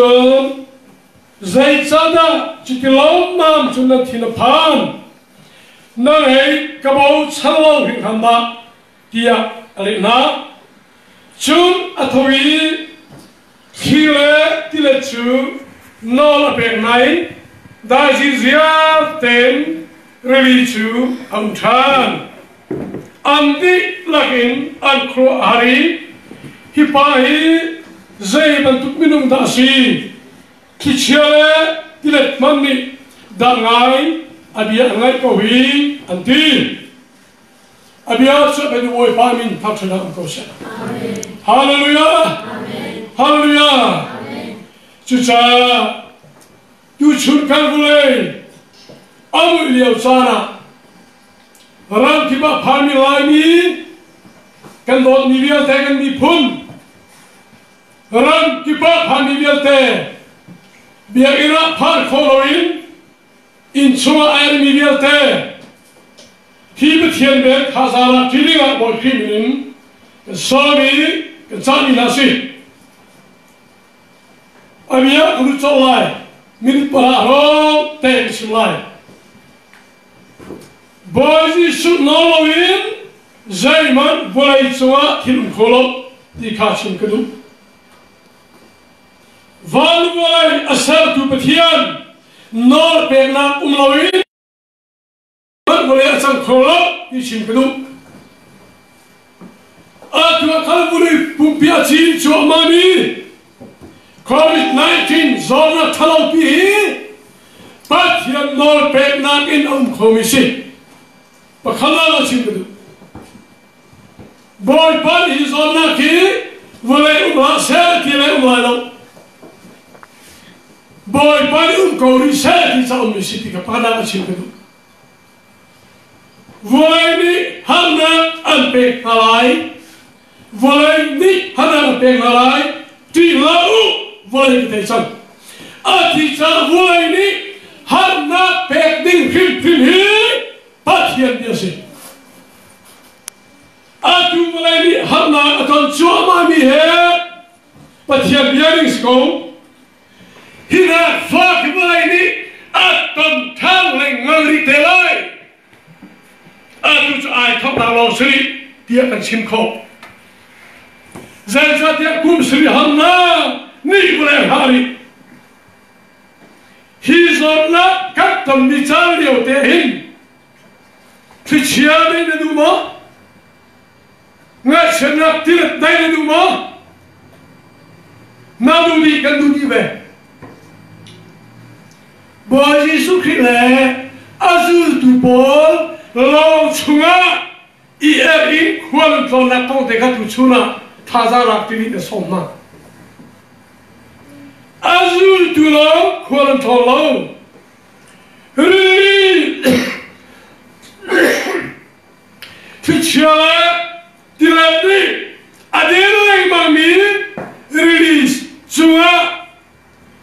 Cun zeicahdah cuti lawmmam cu nan thin a phan? Nang hei ka bochan lo hringhran dah? tiah a leh hna. Cun a tho i thli le tilet cu nawl a pek hna i daizing ziar tein rili cu a um ṭhan. An dihlak in an khuaruah a har i, Hi pa hi zei bantuk minung dah a si? Thlichia le tilet hmanh nih dah ngai a bia a ngaih ko hi, an ti. A bia cu kan Bawipa min thangṭhat um ko seh. Hallelujah! Hallelujah! Cucaah tuchun kan vulei a muih lio caan ah ram kip ah phanmi Laimi kan dawtmi vialte kan miphun ram kip ah phanmi vialte biakinn ah phan kho loin inn chungah a ermi vialte hi Pathian bel thazaang ah ṭining ah Bawi Khrih min in kan sawm i kan cahmi hna si. A bia ka lut colh lai. Minute pahra hrawng te ka chim lai. Bawi Jesuh nawl loin zeihmanh vawlei cungah thil um kho lo ti kha chim ka duh. Van vawlei a sertu Pathian nawl peknak um loin vawlei a cang kho lo ti chim ka duh. Atu ah Calvary pumpi a cin cuahmahmi COVID-19 zawtnak ṭhalopi hi Pathian nawl peknak in a um khomi si. Pakhat ah chim ka duh. Bawipa nih hi zawtnak hi vawlei um hlah seh ti le um lai lo. Bawipa nih um ko rih seh ti ca ummi si ti kha pakhat a chim ka duh. Vawlei nih harnak an pek hna lai. Vawlei nih harnak an pek hna lai. Ṭih hlah u, vawlei ka thei cang. A thi caah vawlei nih harnak pek ding hrimhrim hi Pathian bia si. Atu vawlei nih harnak a ton cuahmahmi he Pathian bia ning si ko. Hi hna fak hi vawlei nih a ton ṭhan lengmang rih te lai. Atu cu ai thawknak lawng si rih tiah kan chim khawh. Zeicahtiah kum sarih harnak nih vawlei a hlah rih. Hi zawtnak kan tonmi caan lio te hin thlichia dei na duh maw? Ngaihchiatnak tilet dai na duh maw? Na duh dih kan duh dih ve. Bawi Jesuh Khrih le a zultu pawl lawng chungah i er in khual an tlawnnak kong te kha tuchun ah thazaang lak timi ka sawm hna. A zultu lawng khual an tlawng lo. Rili thlichia le tilet nih a den lengmangmi rili cungah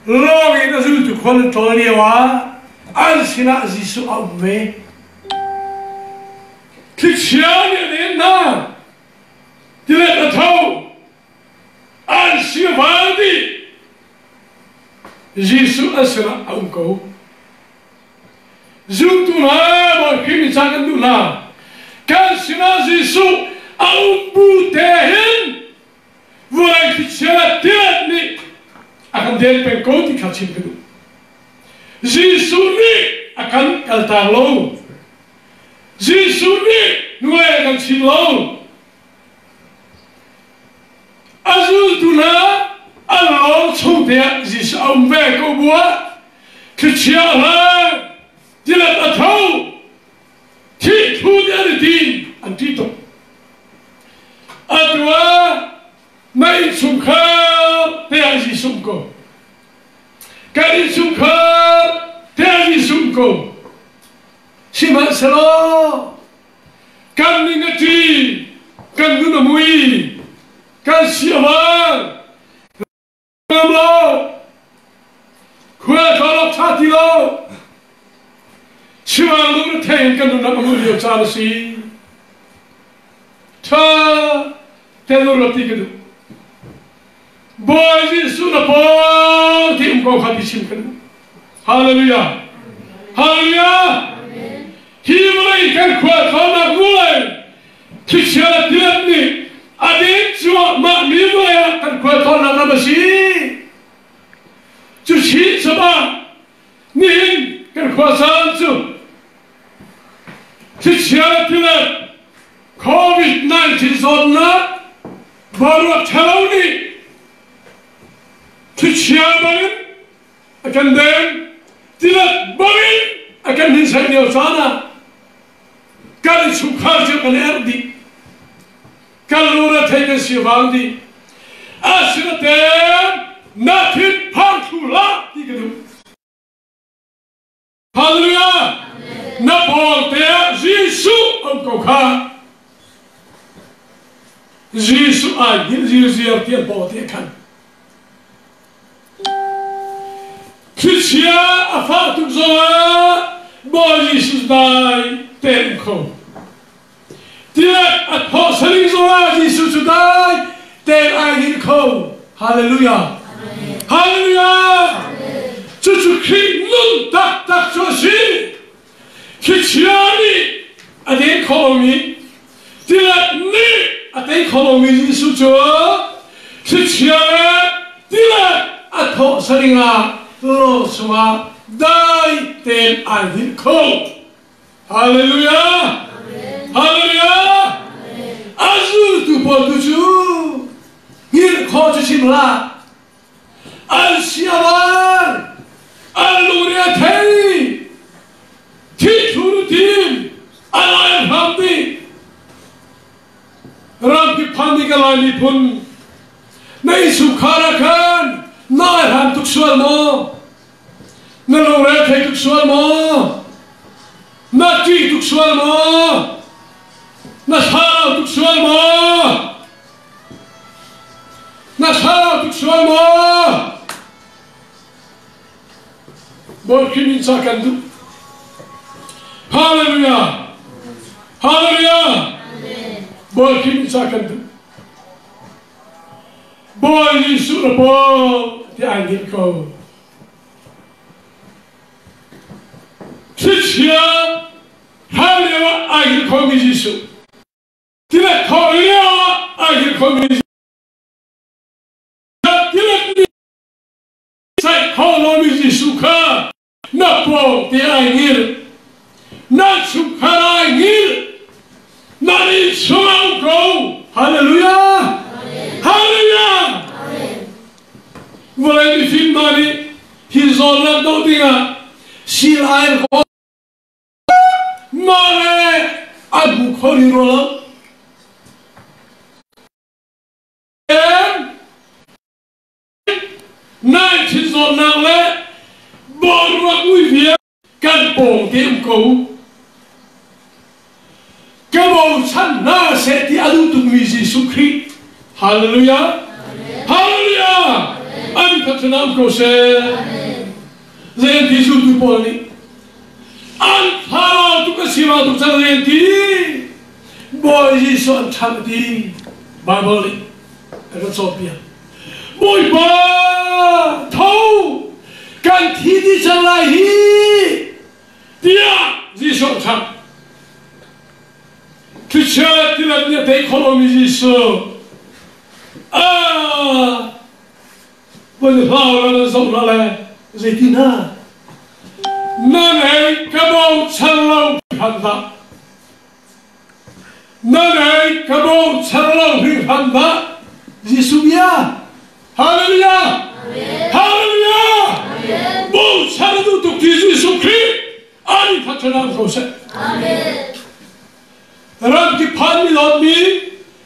lawng in a zultu khual an tlawn lio ah an sinah Jesuh a um ve. Thlichia nih a den hna, tilet a tho, an si a val dih. Jesuh an sinah a um ko. Zumtu hna, Bawi Khrih min ca kan duh hna. Kan sinah Jesuh a um bu te hin vawlei thlichia tilet nih a kan den peng ko ti kha chim ka duh. Jesuh nih a kan kaltak lo. Jesuh nih hnuai a kan chim lo. A zultu hna an lawng chung te ah Jesuh a um ve ko buah thlichia a hlang, tilet a tho, thih thu nih an i tin, an ṭih tuk. Atu ah na innchungkhar te ah Jesuh um ko. Kan innchungkhar te ah Jesuh um ko. Sihmanhsehlaw kan ning a ṭi, kan nun a mui, kan si a vang, ngam lo, khua tlawn awk ṭha ti lo, chimang lung na thei in kan nunnak a mui lio caan a si. Ṭha te nu ruat ti ka duh. Bawi Jesuh na pawl ti um ko kha ti chim kan Hallelujah. Hallelujah. Hi vawlei kan khua thlawnak vulei thlichia le tilet nih a din cuahmah mi vawlei ah kan khua thlawnak ram a si. Cu chin sabah nihin kan khua caan cu thlichia le tilet COVID-19 zawtnak boruak ṭhalo nih thlichia bangin a kan deng, tilet bangin a kan hninsaih lio caan ah kan chungkhar cu kan erh dih, kan lungre thei kan si vang dih. Asinain na thinphang thlu hlah ti ka duh. Hallelujah! Na pawl te ah Jesuh um ko kha. Jesuh ai hngilh zirziar ti an paw te khan. Thlichia a fah tuk zongah Bawi Jesuh dai te um kho. Tilet a thawh saling zongah Jesuh cu dai te ai hngilh kho. Hallelujah! Hallelujah! Cucu Khrih nun taktak cu a si. Thlichia nih a den kho lomi, tilet nih a tei kho lomi Jesuh cu thlichia le tilet a thawh saling ah lawng chungah dai tein ai hngilh kho. Hallelujah! Hallelujah! A zultu pawl tu cu hngilh khawh cu chim hlah. An siavan, an lungre a thei, thih thu tim, an ai hram dih. Ramkip phan ding ka Lai miphun, na innchungkhar ah khan na ai hram tuk sual maw? Na lungre thei tuk sual maw? Na ṭih tuk sual maw? Na thlarau tuk sual maw? Na thlarau tuk sual maw? Bawi Khrih min ca kan duh. Hallelujah! Hallelujah! Bawi Khrih min ca kan duh. Bawi Jesuh na paw ti ai nih ko. Thlichia hlan lio ah ai hngilh khomi Jesuh. Tilet thawh lio ah ai hngilh khomi Tilet nih saih kho lomi Jesuh kha na pawng te ai hngilh. Na chungkhar ai hngilh. Na inn chungah um ko. Hallelujah! Hallelujah! Vawlei mifim hna nih hi zawtnak doh dingah sil ai haw mah le an hmu kho rih rua lo. Nai thin zawtnak le boruak ui kan pawng te um ko. Ka bochan hna seh ti a duh tukmi Jesuh Khrih. Hallelujah. Hallelujah. An thathana um ko seh. Zei an ti zultu pawl nih an thlarau tuk a si ma tuk cang zei an ti. Bawi Jesuh an ṭhang ti Bible nih a kan cawnpiak. Bawipa tho kan thi dih cang lai hi tiah Jesuh a cham. Thlichia tilet nih a tei kho lomi Jesuh ah van hlau la nan zoh hna le zeitin ha nan hei ka bochan lo hran dah Nan ei ka bochan lo hringhran dah Jesuh bia Hallelujah Hallelujah Bochan a duh tuk ti Jesuh Khrih ani thathanan ko seh Ram ki phan mi lawt mi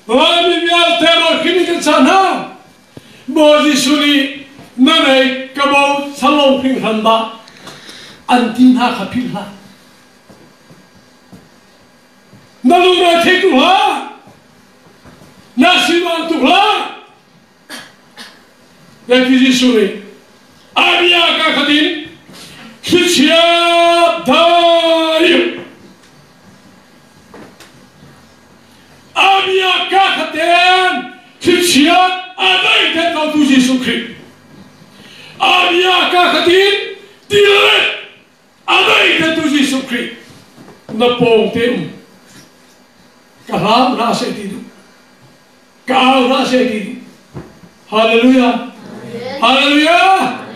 Laimi vialte rawl kan chan hna Bawi Jesuh nih nan ei ka bochan lo hringhran dah an ti hna kha philh hlah Na lungre thei tuk hlah. Na sivan tuk hlah. Leti Jesuh nih a bia ka khatin thlichia dai a bia ka khaten thlichia a dai ten ko tu Jesuh. Khrih na pawng te um ka hlam hna seh ti duh ka au hna seh ti duh. Hallelujah. Hallelujah.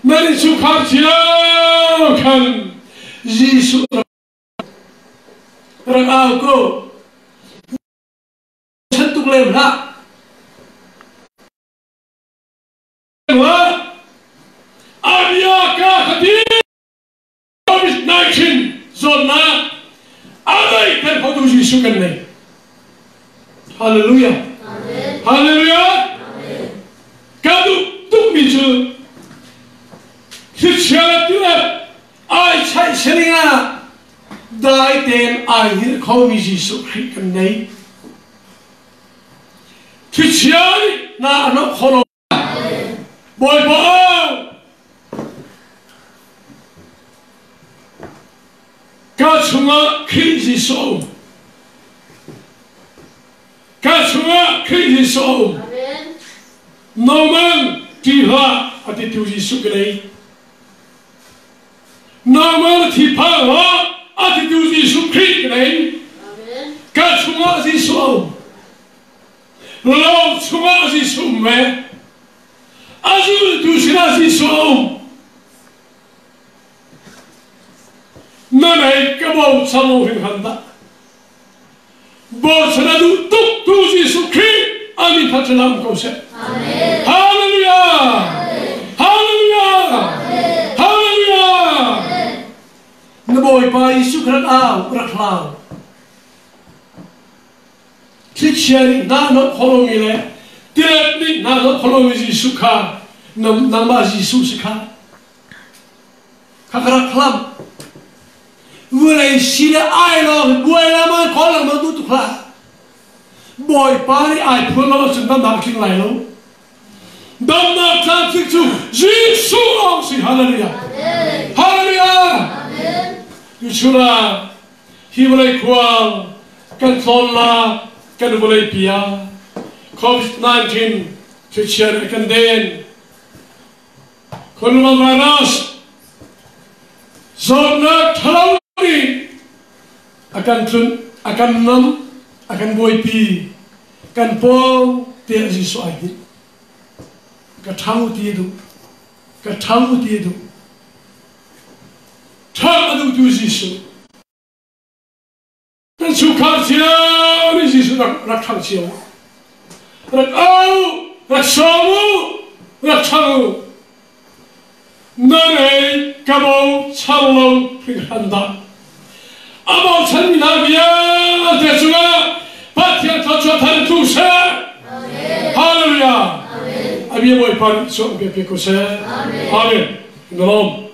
Nan innchungkhar cio khan Jesuh rak au ko. Chan tuk lem hlah. Abia ka khati COVID-19 zawtnak a daihter khotu Jesuh kan nei. Hallelujah. Hallelujah. Ka duh tukmi cu thlichia le tilet ai chaih siling ah dai tein ai hngilh khomi Jesuh Khrih kan nei. Thlichia nih na a hnawh kho lo. Bawipa ka chungah Khrih Jesuh a um. Ka chungah Khrih Jesuh a um. Nomang ṭih hlah a titu Jesuh ka nei. Nomang thi phang hlah a titu Jesuh Khrih ka nei. Ka chungah Jesuh a um. Lawng chungah Jesuh um ve. A zultu sinah Jesuh a um. Na nei ka bochan lo hringhran dah. Bochan a duh tuk tu Jesuh Khrih a min kha um ko seh. Hallelujah! Hallelujah! Hallelujah! Na Bawipa Jesuh rak au, rak hlau. Thlichia nih hna hnawh kholomi le tilet nih hna hnawh kholomi Jesuh kha nangmah Jesuh si kha kha ka rak hlam. Vawlei si le ai lawng buai lengmang kawl lengmang duh tuk hlah. Bawipa nih ai phuan lo ahcun damnak tling lai lo. Damnak tlamtling cu Jesuh lawng si. Hallelujah. Hallelujah. Tuchun ah Hi vawlei khual kan tlawnnak kan vawleipi ah COVID-19 thlichia nih a kan den. Coronavirus zawtnak ṭhalo nih a kan tlunh, a kan nam, a kan buaipi, kan pawng tiah Jesuh ai hngilh. Ka ṭhang ti a duh. Ka ṭhang ti a duh. Ṭhang a duhtu Jesuh. Kan chungkhar cio nih Jesuh rak rak ṭhang cio. Rak au, rak sawm u, rak ṭhang u. Na rei ka bochan lo hringhran dah. A bochanmi hna vialte cungah Pathian thluachuah thar tlu seh. Hallelujah. A bia Bawipa nih chuah pe ko seh. Amen. Amen.